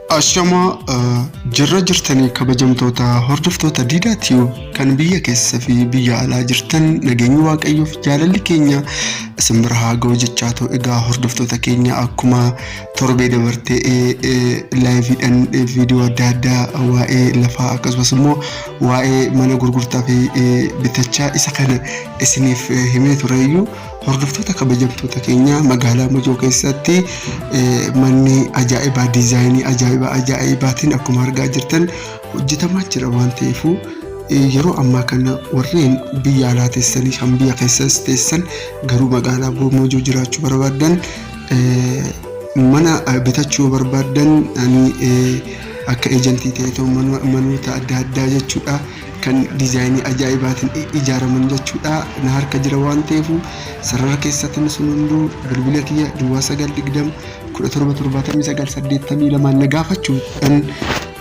Ashamaa jirra jirtanii kabajamtoota hordoftoota Diidaa Tube kan biyya keessa fi biyya alaa jirtan, nageenyi Waaqayyoof jaalalli keenya isin bira haa ga'u jechaa ta'u. Egaa hordoftoota keenya, akkuma torbee dabartee liveiidhaan viidiyoo adda addaa waa'ee lafaa akkasumas immoo waa'ee mana gurgurtaa fi bitachaa isa kana isiniif himee tureyyuu, hordoftoota kabajamtoota keenya, magaalaa Mojoo keessatti manni ajaa'ibaa designii ajaa'ibaa ajaa'ibaatiin akkuma argaa jirtan hojjetamaa jira waan ta'eefu, yeroo ammaa kana warreen biyya alaa teessanii kan biyya keessas teessan garuu magaalaa Mojoo jiraachuu barbaaddan, mana bitachuu barbaaddan, ani akka agentii ta'e manoota adda addaa jechuudha kan designii ajaa'ibaatiin ijaaraman jechuudha na harka jira waan ta'eef, sarara keessatti sun hunduu bilbila kiyya 0920 17 79 82 na gaafachuudhaan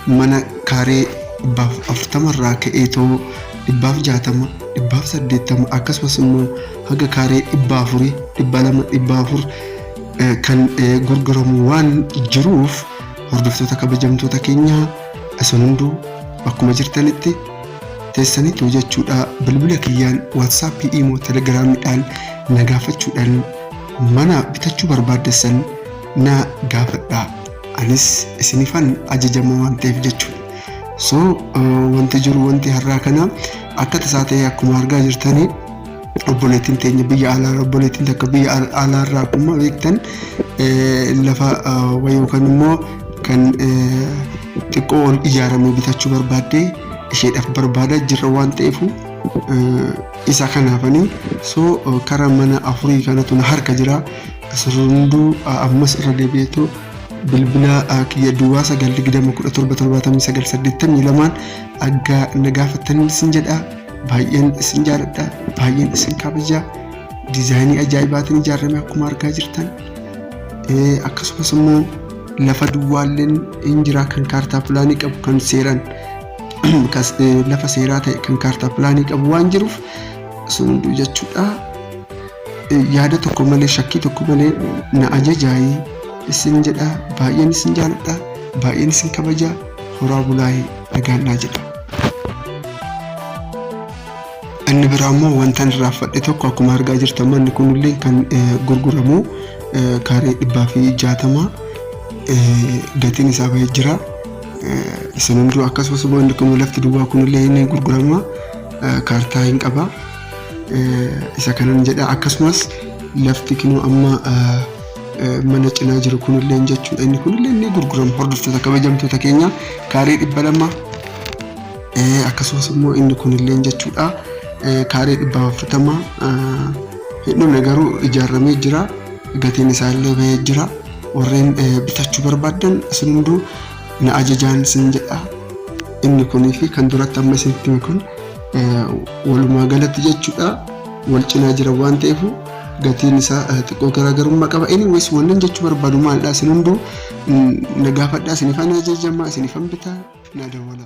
mana kaaree 400 irraa ka'ee too 160, 180, akkasumas immoo haga kaaree 400, 200, 400 kan gurguramu waan jiruuf, hordoftoota kabajamtoota keenyaa, isin hunduu bakkuma jirtanitti teessaniitu jechuudha bilbila kiyyaan WhatsAppii, imo, Telegramiidhaan na gaafachuudhaan mana bitachuu barbaaddeessan na gaafadha. Anis isinifan ajajama waan ta'eef jechuudha. So wanti jiru, wanti har'aa kana akka tasaa ta'e akkuma argaa jirtanii, obboleettiin teenya biyya alaa, obboleettiin takka biyya alaarraa akkuma beektan lafa yookaan immoo kan xiqqoo ol ijaarame bitachuu barbaadde, isheedhaaf barbaada jirra waan ta'eef isa kanaafanii. So karaa mana afurii kanatu na harka jira. Hunduu ammas irra deebi'eetu bilbila kiyya 0920 17 79 82 akka na gaafattanii isin jedha. Baay'een isin jaaladha, baay'een isin kabaja. Designii ajaa'ibaatiin ijaarame akkuma argaa jirtan. Akkasumas immoo lafa duwwaalleen hin jira, kan kaartaa planii qabu, kan seeraan lafa seeraa ta'e kan kaartaa planii qabu waan jiruuf sun hunduu jechuudha. Yaada tokko malee, shakkii tokko malee na ajajaayii isin jedha. Baay'een isin jaaladha, baay'een isin kabaja. Horaa bulaayii, nagaannaa jedha. Inni biraa immoo wanta irraanfadhe tokko, akkuma argaa jirtan manni kunillee kan gurguramu kaaree 160 gatiin isaa bahee jira. Isin hunduu akkasumas immoo inni kun lafti duwwaa kunillee ni gurgurama, kaartaa hin qaba. Isa kanan jedha. Akkasumas lafti kinoo amma mana cinaa jiru kunillee jechuudha, inni kunillee ni gurgurama. Hordoftoota kabajamtoota keenya, kaaree 200, akkasumas immoo inni kunillee jechuudha kaaree 140 hin dhumne garuu ijaaramee jira, gatiin isaallee bahee jira. Warreen bitachuu barbaaddan isin hunduu na ajajaan isin jedha. Inni kunii fi kan duratti amma isinitti hime kun walumaa galatti jechuudha wal cinaa jira waan ta'eef gatiin isaa xiqqoo garaagarummaa qaba. Anyways, wannan jechuu barbaadu maalidha? Isin hunduu na gaafadhaa, isinifan ajajama, isinifan bitaa, na dawwala.